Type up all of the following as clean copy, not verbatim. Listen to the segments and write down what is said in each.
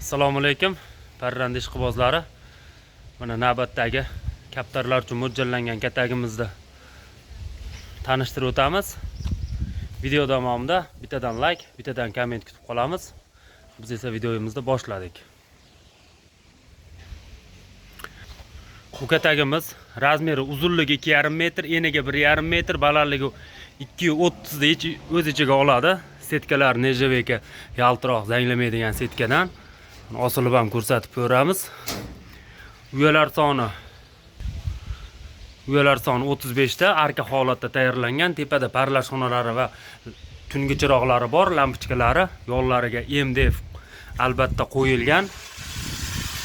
Assalomu alaykum, parranda ishqibozlari. Mana navbatdagi kaptarlar uchun mo'ljallangan katagimizni tanishtirib o'tamiz. Video davomida bittadan like, bittadan komment kutib qolamiz. Biz esa videomizni boshladik. Bu katagimiz razmeri uzunligi 2,5 metr, eniga 1,5 metr, balandligi 2,30 ni o'z ichiga oladi. Setkalar нержавейка, yaltiroq zanglamaydigan setkadan. Osilib ham ko'rsatib ko'ramiz. Uyalar soni 35 ta, arka holatda tayyorlangan. Tepada parlash xonalari va tungi chiroqlari bor, lampochkalari, yo'llariga MDF albatta qo'yilgan.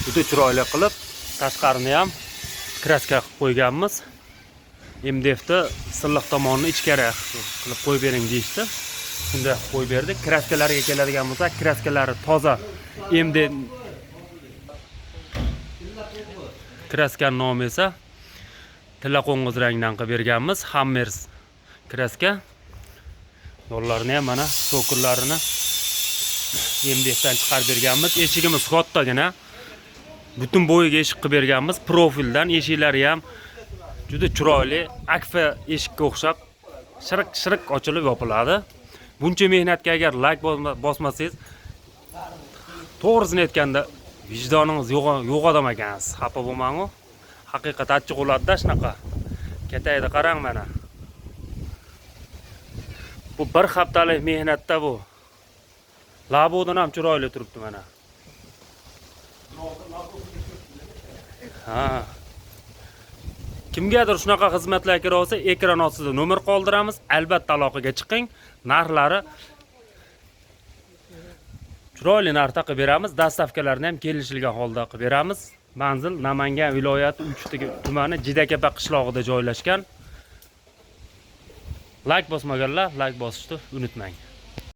Juda chiroyli qilib tashqarini ham kraska qilib qo'yganmiz. MDFni silliq tomonini ichkari qilib qo'yib bering deyishdi. Shunday qilib qo'yib berdik. Kraskalariga keladigan bo'lsak, kraskalari toza MD kraskani nomi esa tilla qo'ng'iz rangdan qilib berganmiz. Hammers kraska. Yo'llarini ham mana sokullarini MDFdan chiqarib berganmiz. Eshigimiz kattagina. Butun bo'yiga eshik qilib berganmiz. Profildan eshiklari ham juda chiroyli, akfa eshikka o'xshab shiriq shiriq ochilib yopiladi. Buncha mehnatga agar like bosmasangiz, to'g'risini aytganda vijdoningiz yo'q, yo'q odam ekansiz. Xafa bo'lmang-u. Haqiqat achchiq bo'ladi-da shunaqa. Kataydi qarang mana. Bu bir haftalik mehnatda bu. Labudan ham chiroyli turibdi mana. Ha. Kimgadir shunaqa xizmatlar kerak bo'lsa, ekran ostida nomer qoldiramiz. Albatta aloqaga chiqing. Narxlari chiroyli narxda qilib beramiz. Dostavkalarni ham kelishilgan holda qilib beramiz. Manzil Namangan viloyati Uchtepa tumani Jidakapa qishlog'ida joylashgan. Like bosmaganlar like bosishni unutmang.